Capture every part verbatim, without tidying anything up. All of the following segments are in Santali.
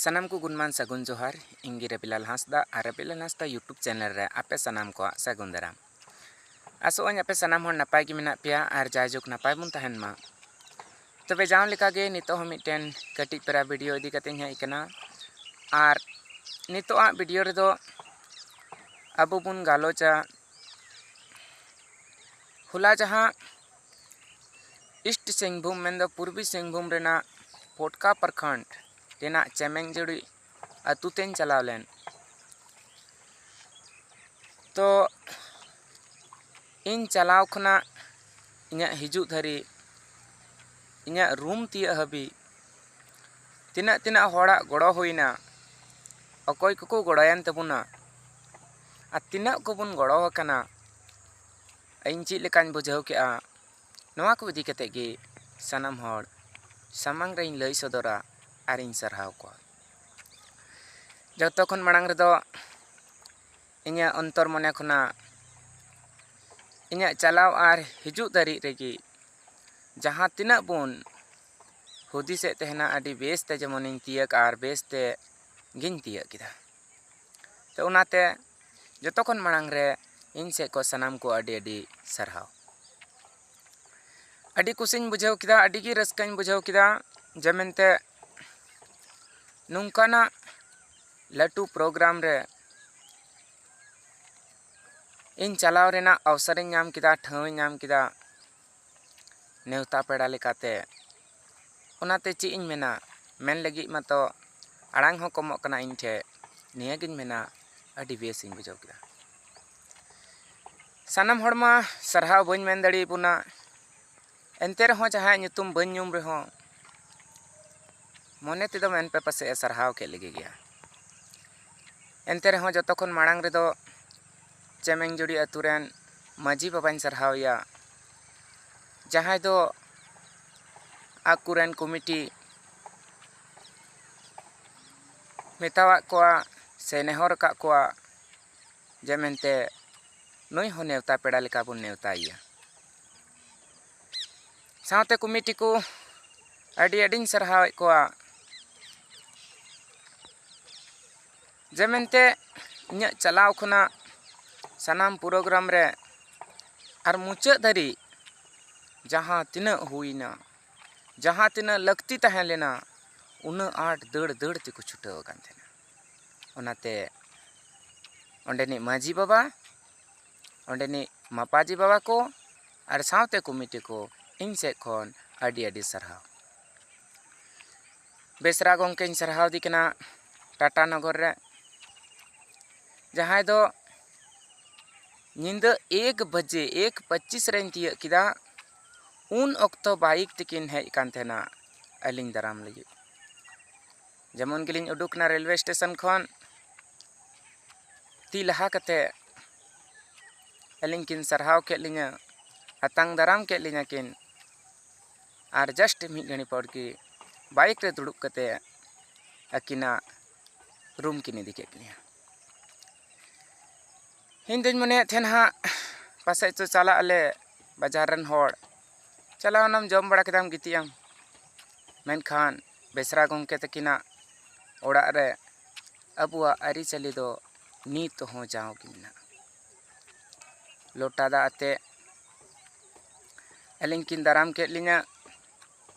ᱥᱟᱱᱟᱢ ᱠᱚ ᱜᱩᱱᱢᱟᱱ ᱥᱟᱹᱜᱩᱱ ᱡᱚᱦᱟᱨ᱾ ᱤᱧ ᱜᱮ ᱨᱟᱵᱤᱞᱟᱞ ᱦᱟᱸᱥᱫᱟ ᱟᱨ ᱨᱟᱵᱤᱞᱟᱞ ᱦᱟᱸᱥᱫᱟ YouTube ᱪᱮᱱᱮᱞ ᱨᱮ ᱟᱯᱮ ᱥᱟᱱᱟᱢ ᱠᱚᱣᱟᱜ ᱥᱟᱹᱜᱩᱱ ᱫᱟᱨᱟᱢ᱾ ᱟᱥᱚᱜ ᱟᱹᱧ ᱟᱯᱮ ᱥᱟᱱᱟᱢ ᱦᱚᱲ ᱱᱟᱯᱟᱭ ᱜᱮ ᱢᱮᱱᱟᱜ ᱯᱮᱭᱟ ᱟᱨ ᱡᱟᱭᱡᱩᱜᱽ ᱱᱟᱯᱟᱭ ᱵᱚᱱ ᱛᱟᱦᱮᱱ ᱢᱟ᱾ ᱛᱚᱵᱮ ᱡᱟᱣ ᱞᱮᱠᱟᱜᱮ ᱱᱤᱛᱚᱜ ᱦᱚᱸ ᱢᱤᱫᱴᱮᱱ ᱠᱟᱹᱴᱤᱡ ᱯᱮᱨᱟ ᱵᱷᱤᱰᱤᱭᱳ ᱤᱫᱤ ᱠᱟᱛᱮᱧ ᱦᱮᱡ ᱟᱠᱟᱱᱟ᱾ ᱟᱨ ᱱᱤᱛᱚᱜᱟᱜ ᱵᱷᱤᱰᱤᱭᱳ ᱨᱮᱫᱚ ᱟᱵᱚ ᱵᱚᱱ ᱜᱟᱞᱚᱪᱟ ᱦᱚᱞᱟ ᱡᱟᱦᱟᱸ ᱤᱥᱴ ᱥᱤᱝᱵᱷᱩᱢ ᱢᱮᱱᱫᱚ ᱯᱩᱨᱵᱤ ᱥᱤᱝᱵᱷᱩᱢ ᱨᱮᱱᱟᱜ ᱯᱚᱴᱠᱟ ᱯᱨᱚᱠᱷᱚᱸᱰ ᱨᱮᱱᱟᱜ ᱪᱮᱢᱮᱝᱡᱩᱲᱤ ᱟᱹᱛᱩ ᱛᱮᱧ ᱪᱟᱞᱟᱣ ᱞᱮᱱ᱾ ᱛᱚ ᱤᱧ ᱪᱟᱞᱟᱣ ᱠᱷᱚᱱᱟᱜ ᱤᱧᱟᱹᱜ ᱦᱤᱡᱩᱜ ᱫᱷᱟᱹᱨᱤᱡ, ᱤᱧᱟᱹᱜ ᱨᱩᱢ ᱛᱤᱭᱟᱹᱜ ᱦᱟᱹᱵᱤᱡ ᱛᱤᱱᱟᱹᱜ ᱛᱤᱱᱟᱹᱜ ᱦᱚᱲᱟᱜ ᱜᱚᱲᱚ ᱦᱩᱭᱱᱟ, ᱚᱠᱚᱭ ᱠᱚᱠᱚ ᱜᱚᱲᱚᱭᱮᱱ ᱛᱟᱵᱚᱱᱟ ᱟᱨ ᱛᱤᱱᱟᱹᱜ ᱠᱚᱵᱚᱱ ᱜᱚᱲᱚ ᱟᱠᱟᱱᱟ, ᱤᱧ ᱪᱮᱫ ᱞᱮᱠᱟᱧ ᱵᱩᱡᱷᱟᱹᱣ ᱠᱮᱜᱼᱟ, ᱱᱚᱣᱟ ᱠᱚ ᱤᱫᱤ ᱠᱟᱛᱮᱫ ᱜᱮ ᱥᱟᱱᱟᱢ ᱦᱚᱲ ᱥᱟᱢᱟᱝ ᱨᱮᱧ ᱞᱟᱹᱭ ᱥᱚᱫᱚᱨᱟ ᱟᱨᱤᱧ ᱥᱟᱨᱦᱟᱣ ᱠᱚᱣᱟ᱾ ᱡᱚᱛᱚ ᱠᱷᱚᱱ ᱢᱟᱲᱟᱝ ᱨᱮᱫᱚ ᱤᱧᱟᱹᱜ ᱚᱱᱛᱚᱨ ᱢᱚᱱᱮ ᱠᱷᱚᱱᱟᱜ ᱤᱧᱟᱹᱜ ᱪᱟᱞᱟᱣ ᱟᱨ ᱦᱤᱡᱩᱜ ᱫᱷᱟᱹᱨᱤᱡ ᱨᱮᱜᱮ ᱡᱟᱦᱟᱸ ᱛᱤᱱᱟᱹᱜ ᱵᱚᱱ ᱦᱩᱫᱤᱥᱮᱫ ᱛᱟᱦᱮᱱᱟ, ᱟᱹᱰᱤ ᱵᱮᱥᱛᱮ ᱡᱮᱢᱚᱱᱤᱧ ᱛᱤᱭᱟᱹᱜ ᱟᱨ ᱵᱮᱥᱛᱮ ᱜᱤᱧ ᱛᱤᱭᱟᱹᱜ ᱠᱮᱫᱟ᱾ ᱛᱚ ᱚᱱᱟᱛᱮ ᱡᱚᱛᱚ ᱠᱷᱚᱱ ᱢᱟᱲᱟᱝ ᱨᱮ ᱤᱧ ᱥᱮᱫ ᱠᱷᱚᱱ ᱥᱟᱱᱟᱢ ᱠᱚ ᱟᱹᱰᱤ ᱟᱹᱰᱤ ᱥᱟᱨᱦᱟᱣ᱾ ᱟᱹᱰᱤ ᱠᱩᱥᱤᱧ ᱵᱩᱡᱷᱟᱹᱣ ᱠᱮᱫᱟ, ᱟᱹᱰᱤ ᱜᱮ ᱨᱟᱹᱥᱠᱟᱹᱧ ᱵᱩᱡᱷᱟᱹᱣ ᱠᱮᱫᱟ ᱡᱮ ᱢᱮᱱᱛᱮ ᱱᱚᱝᱠᱟᱱᱟᱜ ᱞᱟᱹᱴᱩ ᱯᱨᱳᱜᱨᱟᱢ ᱨᱮ ᱤᱧ ᱪᱟᱞᱟᱣ ᱨᱮᱱᱟᱜ ᱚᱣᱥᱚᱨᱤᱧ ᱧᱟᱢ ᱠᱮᱫᱟ, ᱴᱷᱟᱹᱣᱤᱧ ᱧᱟᱢ ᱠᱮᱫᱟ ᱱᱮᱣᱛᱟ ᱯᱮᱲᱟ ᱞᱮᱠᱟᱛᱮ᱾ ᱚᱱᱟᱛᱮ ᱪᱮᱫ ᱤᱧ ᱢᱮᱱᱟ, ᱢᱮᱱ ᱞᱟᱹᱜᱤᱫ ᱢᱟᱛᱚ ᱟᱲᱟᱝ ᱦᱚᱸ ᱠᱚᱢᱚᱜ ᱠᱟᱱᱟ ᱤᱧ ᱴᱷᱮᱱ᱾ ᱱᱤᱭᱟᱹᱜᱤᱧ ᱢᱮᱱᱟ, ᱟᱹᱰᱤ ᱵᱮᱥ ᱤᱧ ᱵᱩᱡᱷᱟᱹᱣ ᱠᱮᱫᱟ᱾ ᱥᱟᱱᱟᱢ ᱦᱚᱲ ᱢᱟ ᱥᱟᱨᱦᱟᱣ ᱵᱟᱹᱧ ᱢᱮᱱ ᱫᱟᱲᱮᱭᱟᱵᱚᱱᱟ, ᱮᱱᱛᱮ ᱨᱮᱦᱚᱸ ᱡᱟᱦᱟᱸᱭᱟᱜ ᱧᱩᱛᱩᱢ ᱵᱟᱹᱧ ᱧᱩᱢ ᱨᱮᱦᱚᱸ ᱢᱚᱱᱮ ᱛᱮᱫᱚ ᱢᱮᱱ ᱯᱮ ᱯᱟᱥᱮᱡ ᱮ ᱥᱟᱨᱦᱟᱣ ᱠᱮᱫ ᱞᱮᱜᱮ ᱜᱮᱭᱟ᱾ ᱮᱱᱛᱮ ᱨᱮᱦᱚᱸ ᱡᱚᱛᱚ ᱠᱷᱚᱱ ᱢᱟᱲᱟᱝ ᱨᱮᱫᱚ ᱪᱮᱢᱮᱝᱡᱩᱲᱤ ᱟᱹᱛᱩ ᱨᱮᱱ ᱢᱟᱹᱡᱷᱤ ᱵᱟᱵᱟᱧ ᱥᱟᱨᱦᱟᱣᱮᱭᱟ, ᱡᱟᱦᱟᱸᱭ ᱫᱚ ᱟᱠᱚᱨᱮᱱ ᱠᱚᱢᱤᱴᱤ ᱢᱮᱛᱟᱣᱟᱫ ᱠᱚᱣᱟ ᱥᱮ ᱱᱮᱦᱚᱨ ᱟᱠᱟᱫ ᱠᱚᱣᱟ ᱡᱮ ᱢᱮᱱᱛᱮ ᱱᱩᱭ ᱦᱚᱸ ᱱᱮᱣᱛᱟ ᱯᱮᱲᱟ ᱞᱮᱠᱟ ᱵᱚᱱ ᱱᱮᱣᱛᱟᱭᱮᱭᱟ᱾ ᱥᱟᱶᱛᱮ ᱠᱚᱢᱤᱴᱤ ᱠᱚ ᱟᱹᱰᱤ ᱟᱹᱰᱤᱧ ᱥᱟᱨᱦᱟᱣᱮᱫ ᱠᱚᱣᱟ᱾ ᱡᱮ ᱢᱮᱱᱛᱮ ᱤᱧᱟᱹᱜ ᱪᱟᱞᱟᱣ ᱠᱷᱚᱱᱟᱜ ᱥᱟᱱᱟᱢ ᱯᱨᱳᱜᱨᱟᱢ ᱨᱮ ᱟᱨ ᱢᱩᱪᱟᱹᱫ ᱫᱷᱟᱹᱨᱤᱡ ᱡᱟᱦᱟᱸ ᱛᱤᱱᱟᱹᱜ ᱦᱩᱭᱱᱟ, ᱡᱟᱦᱟᱸ ᱛᱤᱱᱟᱹᱜ ᱞᱟᱹᱠᱛᱤ ᱛᱟᱦᱮᱸ ᱞᱮᱱᱟ, ᱩᱱᱟᱹᱜ ᱟᱸᱴ ᱫᱟᱹᱲ ᱫᱟᱹᱲ ᱛᱮᱠᱚ ᱪᱷᱩᱴᱟᱹᱣ ᱟᱠᱟᱱ ᱛᱟᱦᱮᱱᱟ᱾ ᱚᱱᱟᱛᱮ ᱚᱸᱰᱮᱱᱤᱡ ᱢᱟᱹᱡᱷᱤ ᱵᱟᱵᱟ, ᱚᱸᱰᱮᱱᱤᱡ ᱢᱟᱯᱟᱡᱤ ᱵᱟᱵᱟ ᱠᱚ ᱟᱨ ᱥᱟᱶᱛᱮ ᱠᱚᱢᱤᱴᱤ ᱠᱚ, ᱤᱧ ᱥᱮᱫ ᱠᱷᱚᱱ ᱟᱹᱰᱤ ᱟᱹᱰᱤ ᱥᱟᱨᱦᱟᱣ᱾ ᱵᱮᱥᱨᱟ ᱜᱚᱢᱠᱮᱧ ᱥᱟᱨᱦᱟᱣᱫᱮ ᱠᱟᱱᱟ ᱴᱟᱴᱟ ᱱᱚᱜᱚᱨ ᱨᱮ, ᱡᱟᱦᱟᱸᱭ ᱫᱚ ᱧᱤᱫᱟᱹ ᱮᱠ ᱵᱟᱡᱮ, ᱮᱠ ᱯᱚᱸᱪᱤᱥ ᱨᱮᱧ ᱛᱤᱭᱟᱹᱜ ᱠᱮᱫᱟ᱾ ᱩᱱ ᱚᱠᱛᱚ ᱵᱟᱭᱤᱠ ᱛᱮᱠᱤᱱ ᱦᱮᱡ ᱠᱟᱱ ᱛᱟᱦᱮᱱᱟ ᱟᱹᱞᱤᱧ ᱫᱟᱨᱟᱢ ᱞᱟᱹᱜᱤᱫ᱾ ᱡᱮᱢᱚᱱ ᱜᱮᱞᱤᱧ ᱩᱰᱩᱠ ᱮᱱᱟ ᱨᱮᱞᱣᱮ ᱥᱴᱮᱥᱚᱱ ᱠᱷᱚᱱ, ᱛᱤ ᱞᱟᱦᱟ ᱠᱟᱛᱮ ᱟᱹᱞᱤᱧ ᱠᱤᱱ ᱥᱟᱨᱦᱟᱣ ᱠᱮᱫ ᱞᱤᱧᱟᱹ, ᱟᱛᱟᱝ ᱫᱟᱨᱟᱢ ᱠᱮᱫ ᱞᱤᱧᱟᱹ ᱠᱤᱱ᱾ ᱟᱨ just ᱢᱤᱫ ᱜᱷᱟᱹᱲᱤ ᱯᱚᱨ ᱜᱮ ᱵᱟᱭᱤᱠ ᱨᱮ ᱫᱩᱲᱩᱵ ᱠᱟᱛᱮ ᱟᱹᱠᱤᱱᱟᱜ ᱨᱩᱢ ᱠᱤᱱ ᱤᱫᱤ ᱠᱮᱫ ᱞᱤᱧᱟᱹ᱾ ᱤᱧ ᱫᱩᱧ ᱢᱚᱱᱮᱭᱮᱫ ᱛᱟᱦᱮᱱ ᱦᱟᱸᱜ, ᱯᱟᱥᱮᱡ ᱪᱚ ᱪᱟᱞᱟᱜ ᱟᱞᱮ ᱵᱟᱡᱟᱨ ᱨᱮᱱ ᱦᱚᱲ, ᱪᱟᱞᱟᱣ ᱮᱱᱟᱢ, ᱡᱚᱢ ᱵᱟᱲᱟ ᱠᱮᱫᱟᱢ, ᱜᱤᱛᱤᱡ ᱟᱢ᱾ ᱢᱮᱱᱠᱷᱟᱱ ᱵᱮᱥᱨᱟ ᱜᱚᱢᱠᱮ ᱛᱟᱹᱠᱤᱱᱟᱜ ᱚᱲᱟᱜ ᱨᱮ ᱟᱵᱚᱣᱟᱜ ᱟᱹᱨᱤᱪᱟᱹᱞᱤ ᱫᱚ ᱱᱤᱛ ᱦᱚᱸ ᱡᱟᱣ ᱜᱮ ᱢᱮᱱᱟᱜᱼᱟ᱾ ᱞᱚᱴᱟ ᱫᱟᱜ ᱟᱛᱮ ᱟᱹᱞᱤᱧ ᱠᱤᱱ ᱫᱟᱨᱟᱢ ᱠᱮᱫ ᱞᱤᱧᱟ᱾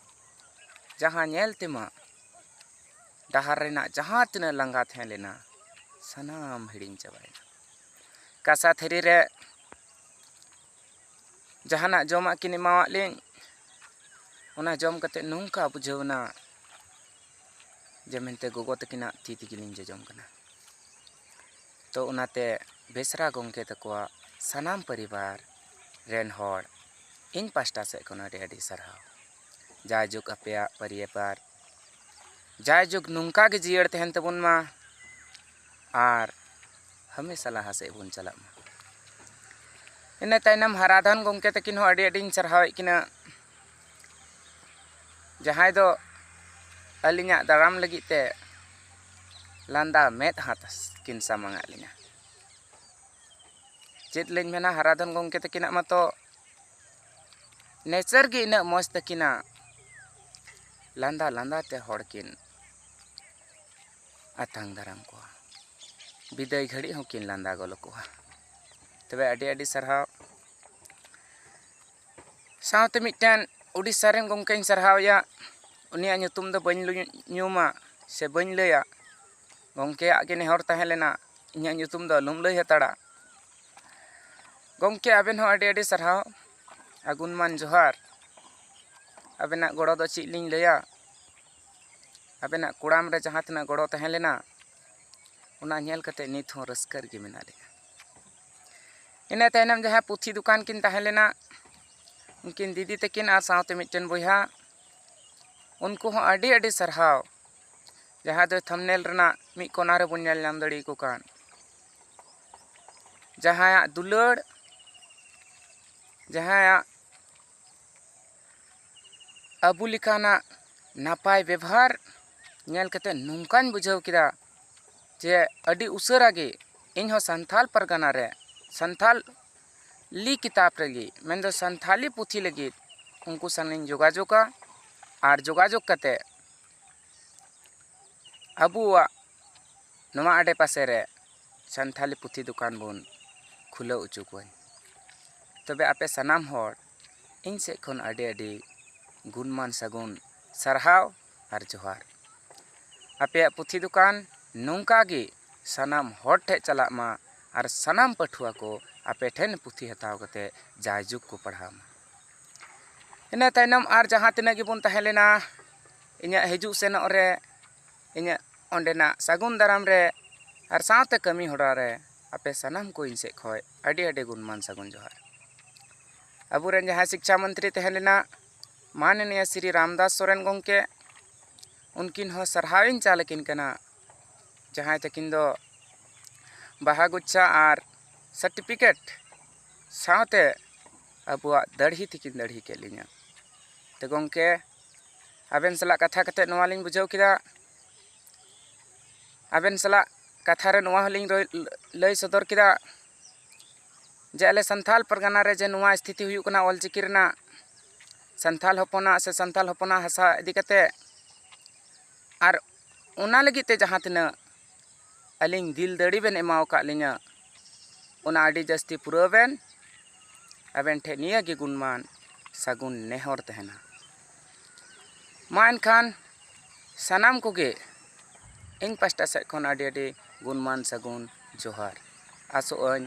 ᱡᱟᱦᱟᱸ ᱧᱮᱞ ᱛᱮᱢᱟ ᱰᱟᱦᱟᱨ ᱨᱮᱱᱟᱜ ᱡᱟᱦᱟᱸ ᱛᱤᱱᱟᱹᱜ ᱞᱟᱸᱜᱟ ᱛᱟᱦᱮᱸ ᱞᱮᱱᱟ, ᱥᱟᱱᱟᱢ ᱦᱤᱲᱤᱧ ᱪᱟᱵᱟᱭᱮᱱᱟ᱾ ᱠᱟᱸᱥᱟ ᱛᱷᱟᱹᱨᱤ ᱨᱮ ᱡᱟᱦᱟᱱᱟᱜ ᱡᱚᱢᱟᱜ ᱠᱤᱱ ᱮᱢᱟᱣᱟᱫ ᱞᱤᱧ, ᱚᱱᱟ ᱡᱚᱢ ᱠᱟᱛᱮ ᱱᱚᱝᱠᱟ ᱵᱩᱡᱷᱟᱹᱣ ᱮᱱᱟ ᱡᱮ ᱢᱮᱱᱛᱮ ᱜᱚᱜᱚ ᱛᱟᱹᱠᱤᱱᱟᱜ ᱛᱤ ᱛᱮᱜᱮ ᱞᱤᱧ ᱡᱚᱡᱚᱢ ᱠᱟᱱᱟ᱾ ᱛᱚ ᱚᱱᱟᱛᱮ ᱵᱮᱥᱨᱟ ᱜᱚᱢᱠᱮ ᱛᱟᱠᱚᱣᱟᱜ ᱥᱟᱱᱟᱢ ᱯᱚᱨᱤᱵᱟᱨ ᱨᱮᱱ ᱦᱚᱲ ᱤᱧ ᱯᱟᱥᱴᱟ ᱥᱮᱫ ᱠᱷᱚᱱ ᱟᱹᱰᱤ ᱟᱹᱰᱤ ᱥᱟᱨᱦᱟᱣ᱾ ᱡᱟᱭᱡᱩᱜᱽ ᱟᱯᱮᱭᱟᱜ ᱯᱚᱨᱤᱵᱟᱨ ᱡᱟᱭᱡᱩᱜᱽ ᱱᱚᱝᱠᱟ ᱜᱮ ᱡᱤᱭᱟᱹᱲ ᱛᱟᱦᱮᱱ ᱛᱟᱵᱚᱱ ᱢᱟ, ᱟᱨ ᱦᱟᱢᱮᱥᱟ ᱞᱟᱦᱟ ᱥᱮᱫ ᱵᱚᱱ ᱪᱟᱞᱟᱜ ᱢᱟ᱾ ᱤᱱᱟᱹ ᱛᱟᱭᱱᱚᱢ ᱦᱟᱨᱟᱫᱷᱚᱱ ᱜᱚᱢᱠᱮ ᱛᱟᱹᱠᱤᱱ ᱦᱚᱸ ᱟᱹᱰᱤ ᱟᱹᱰᱤᱧ ᱥᱟᱨᱦᱟᱣᱮᱫ ᱠᱤᱱᱟ, ᱡᱟᱦᱟᱸᱭ ᱫᱚ ᱟᱹᱞᱤᱧᱟᱜ ᱫᱟᱨᱟᱢ ᱞᱟᱹᱜᱤᱫ ᱛᱮ ᱞᱟᱸᱫᱟ ᱢᱮᱫᱦᱟ ᱠᱤᱱ ᱥᱟᱢᱟᱝ ᱟᱫ ᱞᱤᱧᱟ᱾ ᱪᱮᱫ ᱞᱤᱧ ᱢᱮᱱᱟ, ᱦᱟᱨᱟᱫᱷᱚᱱ ᱜᱚᱢᱠᱮ ᱛᱟᱹᱠᱤᱱᱟᱜ ᱢᱟᱛᱚ ᱱᱮᱪᱟᱨ ᱜᱮ ᱤᱱᱟᱹᱜ ᱢᱚᱡᱽ ᱛᱟᱹᱠᱤᱱᱟ, ᱞᱟᱸᱫᱟ ᱞᱟᱸᱫᱟ ᱛᱮ ᱦᱚᱲ ᱠᱤᱱ ᱟᱛᱟᱝ ᱫᱟᱨᱟᱢ ᱠᱚᱣᱟ᱾ ᱵᱤᱫᱟᱹᱭ ᱜᱷᱟᱹᱲᱤᱡ ᱦᱚᱸᱠᱤᱱ ᱞᱟᱸᱫᱟ ᱜᱚᱞᱚ ᱠᱚᱜᱼᱟ᱾ ᱛᱚᱵᱮ ᱟᱹᱰᱤ ᱟᱹᱰᱤ ᱥᱟᱨᱦᱟᱣ᱾ ᱥᱟᱶᱛᱮ ᱢᱤᱫᱴᱮᱱ ᱩᱰᱤᱥᱟ ᱨᱮᱱ ᱜᱚᱢᱠᱮᱧ ᱥᱟᱨᱦᱟᱣᱮᱭᱟ, ᱩᱱᱤᱭᱟᱜ ᱧᱩᱛᱩᱢ ᱫᱚ ᱵᱟᱹᱧ ᱞᱩ-, ᱧᱩᱢᱟ ᱥᱮ ᱵᱟᱹᱧ ᱞᱟᱹᱭᱟ᱾ ᱜᱚᱢᱠᱮᱭᱟᱜ ᱜᱮ ᱱᱮᱦᱚᱨ ᱛᱟᱦᱮᱸ ᱞᱮᱱᱟ, ᱤᱧᱟᱹᱜ ᱧᱩᱛᱩᱢ ᱫᱚ ᱟᱞᱚᱢ ᱞᱟᱹᱭ ᱦᱟᱛᱟᱲᱟ᱾ ᱜᱚᱢᱠᱮ, ᱟᱵᱮᱱ ᱦᱚᱸ ᱟᱹᱰᱤ ᱟᱹᱰᱤ ᱥᱟᱨᱦᱟᱣ, ᱟᱹᱜᱩᱱᱢᱟᱱ ᱡᱚᱦᱟᱨ᱾ ᱟᱵᱮᱱᱟᱜ ᱜᱚᱲᱚ ᱫᱚ ᱪᱮᱫ ᱞᱤᱧ ᱞᱟᱹᱭᱟ, ᱟᱵᱮᱱᱟᱜ ᱠᱚᱲᱟᱢ ᱨᱮ ᱡᱟᱦᱟᱸ ᱛᱤᱱᱟᱹᱜ ᱜᱚᱲᱚ ᱛᱟᱦᱮᱸ ᱞᱮᱱᱟ, ᱚᱱᱟ ᱧᱮᱞ ᱠᱟᱛᱮ ᱱᱤᱛ ᱦᱚᱸ ᱨᱟᱹᱥᱠᱟᱹ ᱨᱮᱜᱮ ᱢᱮᱱᱟᱜ ᱞᱤᱧᱟ᱾ ᱤᱱᱟᱹ ᱛᱟᱭᱱᱚᱢ ᱡᱟᱦᱟᱸ ᱯᱩᱛᱷᱤ ᱫᱚᱠᱟᱱ ᱠᱤᱱ ᱛᱟᱦᱮᱸ ᱞᱮᱱᱟ, ᱩᱱᱠᱤᱱ ᱫᱤᱫᱤ ᱛᱟᱹᱠᱤᱱ ᱟᱨ ᱥᱟᱶᱛᱮ ᱢᱤᱫᱴᱮᱱ ᱵᱚᱭᱦᱟ, ᱩᱱᱠᱩ ᱦᱚᱸ ᱟᱹᱰᱤ ᱟᱹᱰᱤ ᱥᱟᱨᱦᱟᱣ᱾ ᱡᱟᱦᱟᱸ ᱫᱚ ᱛᱷᱟᱢᱵᱽᱱᱮᱞ ᱨᱮᱱᱟᱜ ᱢᱤᱫ ᱠᱚᱱᱟ ᱨᱮᱵᱚᱱ ᱧᱮᱞ ᱧᱟᱢ ᱫᱟᱲᱮᱭᱟᱠᱚ ᱠᱟᱱ, ᱡᱟᱦᱟᱸᱭᱟᱜ ᱫᱩᱞᱟᱹᱲ, ᱡᱟᱦᱟᱸᱭᱟᱜ ᱟᱵᱚ ᱞᱮᱠᱟᱱᱟᱜ ᱱᱟᱯᱟᱭ ᱵᱮᱵᱷᱟᱨ ᱧᱮᱞ ᱠᱟᱛᱮ ᱱᱚᱝᱠᱟᱧ ᱵᱩᱡᱷᱟᱹᱣ ᱠᱮᱫᱟ ᱡᱮ ᱟᱹᱰᱤ ᱩᱥᱟᱹᱨᱟ ᱜᱮ ᱤᱧ ᱦᱚᱸ ᱥᱟᱱᱛᱟᱞ ᱯᱟᱨᱜᱟᱱᱟ ᱨᱮ ᱥᱟᱱᱛᱟᱞᱤ ᱠᱤᱛᱟᱵ ᱞᱟᱹᱜᱤᱫ, ᱢᱮᱱᱫᱚ ᱥᱟᱱᱛᱟᱞᱤ ᱯᱩᱛᱷᱤ ᱞᱟᱹᱜᱤᱫ ᱩᱱᱠᱩ ᱥᱟᱶ ᱤᱧ ᱡᱳᱜᱟᱡᱳᱜᱟ᱾ ᱟᱨ ᱡᱳᱜᱟᱡᱳᱜᱽ ᱠᱟᱛᱮ ᱟᱵᱚᱣᱟᱜ ᱱᱚᱣᱟ ᱟᱰᱮᱯᱟᱥᱮ ᱨᱮ ᱥᱟᱱᱛᱟᱞᱤ ᱯᱩᱛᱷᱤ ᱫᱚᱠᱟᱱ ᱵᱚᱱ ᱠᱷᱩᱞᱟᱹᱣ ᱦᱚᱪᱚ ᱠᱚᱣᱟ᱾ ᱛᱚᱵᱮ ᱟᱯᱮ ᱥᱟᱱᱟᱢ ᱦᱚᱲ ᱤᱧ ᱥᱮᱫ ᱠᱷᱚᱱ ᱟᱹᱰᱤ ᱟᱹᱰᱤ ᱜᱩᱱᱢᱟᱱ ᱥᱟᱹᱜᱩᱱ ᱥᱟᱨᱦᱟᱣ ᱟᱨ ᱡᱚᱦᱟᱨ᱾ ᱟᱯᱮᱭᱟᱜ ᱯᱩᱛᱷᱤ ᱫᱚᱠᱟᱱ ᱱᱚᱝᱠᱟ ᱜᱮ ᱥᱟᱱᱟᱢ ᱦᱚᱲ ᱴᱷᱮᱱ ᱪᱟᱞᱟᱜ ᱢᱟ ᱟᱨ ᱥᱟᱱᱟᱢ ᱯᱟᱹᱴᱷᱩᱣᱟᱹ ᱠᱚ ᱟᱯᱮ ᱴᱷᱮᱱ ᱯᱩᱛᱷᱤ ᱦᱟᱛᱟᱣ ᱠᱟᱛᱮ ᱡᱟᱭᱡᱩᱜᱽ ᱠᱚ ᱯᱟᱲᱦᱟᱣ ᱢᱟ᱾ ᱤᱱᱟᱹ ᱛᱟᱭᱱᱚᱢ ᱟᱨ ᱡᱟᱦᱟᱸ ᱛᱤᱱᱟᱹᱜ ᱜᱮᱵᱚᱱ ᱛᱟᱦᱮᱸ ᱞᱮᱱᱟ, ᱤᱧᱟᱹᱜ ᱦᱤᱡᱩᱜ ᱥᱮᱱᱚᱜ ᱨᱮ, ᱤᱧᱟᱹᱜ ᱚᱸᱰᱮᱱᱟᱜ ᱥᱟᱹᱜᱩᱱ ᱫᱟᱨᱟᱢ ᱨᱮ ᱟᱨ ᱥᱟᱶᱛᱮ ᱠᱟᱹᱢᱤ ᱦᱚᱨᱟ ᱨᱮ ᱟᱯᱮ ᱥᱟᱱᱟᱢ ᱠᱚ ᱤᱧ ᱥᱮᱫ ᱠᱷᱚᱱ ᱟᱹᱰᱤ ᱟᱹᱰᱤ ᱜᱩᱱᱢᱟᱱ ᱥᱟᱹᱜᱩᱱ ᱡᱚᱦᱟᱨ᱾ ᱟᱵᱚᱨᱮᱱ ᱡᱟᱦᱟᱸᱭ ᱥᱤᱠᱪᱷᱟ ᱢᱚᱱᱛᱨᱤ ᱛᱟᱦᱮᱸ ᱞᱮᱱᱟ, ᱢᱟᱱᱚᱱᱤᱭᱟ ᱥᱨᱤ ᱨᱟᱢᱫᱟᱥ ᱥᱚᱨᱮᱱ ᱜᱚᱢᱠᱮ, ᱩᱱᱠᱤᱱ ᱦᱚᱸ ᱥᱟᱨᱦᱟᱣ ᱤᱧ ᱪᱟᱞ ᱟᱹᱠᱤᱱ ᱠᱟᱱᱟ, ᱡᱟᱦᱟᱸᱭ ᱛᱟᱹᱠᱤᱱ ᱫᱚ ᱵᱟᱦᱟ ᱜᱩᱪᱷᱟ ᱟᱨ ᱥᱟᱨᱴᱤᱯᱷᱤᱠᱮᱴ ᱥᱟᱶᱛᱮ ᱟᱵᱚᱣᱟᱜ ᱫᱟᱲᱦᱤ ᱛᱮᱠᱤᱱ ᱫᱟᱲᱦᱤ ᱠᱮᱫ ᱞᱤᱧᱟ᱾ ᱛᱚ ᱜᱚᱢᱠᱮ, ᱟᱵᱮᱱ ᱥᱟᱞᱟᱜ ᱠᱟᱛᱷᱟ ᱠᱟᱛᱮ ᱱᱚᱣᱟ ᱞᱤᱧ ᱵᱩᱡᱷᱟᱹᱣ ᱠᱮᱫᱟ, ᱟᱵᱮᱱ ᱥᱟᱞᱟᱜ ᱠᱟᱛᱷᱟ ᱨᱮ ᱱᱚᱣᱟ ᱦᱚᱸᱞᱤᱧ ᱨᱚᱭ-, ᱞᱟᱹᱭ ᱥᱚᱫᱚᱨ ᱠᱮᱫᱟ ᱡᱮ ᱟᱞᱮ ᱥᱟᱱᱛᱟᱲ ᱯᱟᱨᱜᱟᱱᱟ ᱨᱮ ᱡᱮ ᱱᱚᱣᱟ ᱥᱛᱷᱤᱛᱤ ᱦᱩᱭᱩᱜ ᱠᱟᱱᱟ ᱚᱞᱪᱤᱠᱤ ᱨᱮᱱᱟᱜ, ᱥᱟᱱᱛᱟᱲ ᱦᱚᱯᱚᱱᱟᱜ ᱥᱮ ᱥᱟᱱᱛᱟᱲ ᱦᱚᱯᱚᱱᱟᱜ ᱦᱟᱥᱟ ᱤᱫᱤ ᱠᱟᱛᱮ, ᱟᱨ ᱚᱱᱟ ᱞᱟᱹᱜᱤᱫ ᱛᱮ ᱡᱟᱦᱟᱸ ᱛᱤᱱᱟᱹᱜ ᱟᱹᱞᱤᱧ ᱫᱤᱞ ᱫᱟᱲᱮ ᱵᱮᱱ ᱮᱢᱟᱣ ᱟᱠᱟᱫ ᱞᱤᱧᱟᱹ, ᱚᱱᱟ ᱟᱹᱰᱤ ᱡᱟᱹᱥᱛᱤ ᱯᱩᱨᱟᱹᱣ ᱵᱮᱱ᱾ ᱟᱵᱮᱱ ᱴᱷᱮᱱ ᱱᱤᱭᱟᱹ ᱜᱮ ᱜᱩᱱᱢᱟᱱ ᱥᱟᱹᱜᱩᱱ ᱱᱮᱦᱚᱨ ᱛᱟᱦᱮᱱᱟ᱾ ᱢᱟ ᱮᱱᱠᱷᱟᱱ ᱥᱟᱱᱟᱢ ᱠᱚᱜᱮ ᱤᱧ ᱯᱟᱥᱴᱟ ᱥᱮᱫ ᱠᱷᱚᱱ ᱟᱹᱰᱤ ᱟᱹᱰᱤ ᱜᱩᱱᱢᱟᱱ ᱥᱟᱹᱜᱩᱱ ᱡᱚᱦᱟᱨ᱾ ᱟᱥᱚᱜ ᱟᱹᱧ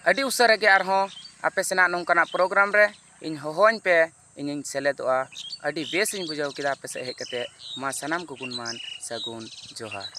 ᱟᱹᱰᱤ ᱩᱥᱟᱹᱨᱟ ᱜᱮ ᱟᱨᱦᱚᱸ ᱟᱯᱮ ᱥᱮᱱᱟᱜ ᱱᱚᱝᱠᱟᱱᱟᱜ program ᱨᱮ ᱤᱧ ᱦᱚᱦᱚᱣᱟᱹᱧ ᱯᱮ, ᱤᱧᱤᱧ ᱥᱮᱞᱮᱫᱚᱜᱼᱟ᱾ ᱟᱹᱰᱤ ᱵᱮᱥ ᱤᱧ ᱵᱩᱡᱷᱟᱹᱣ ᱠᱮᱫᱟ ᱟᱯᱮ ᱥᱮᱫ ᱦᱮᱡ ᱠᱟᱛᱮ᱾ ᱢᱟ ᱥᱟᱱᱟᱢ ᱠᱚ ᱜᱩᱱᱢᱟᱱ ᱥᱟᱹᱜᱩᱱ ᱡᱚᱦᱟᱨ᱾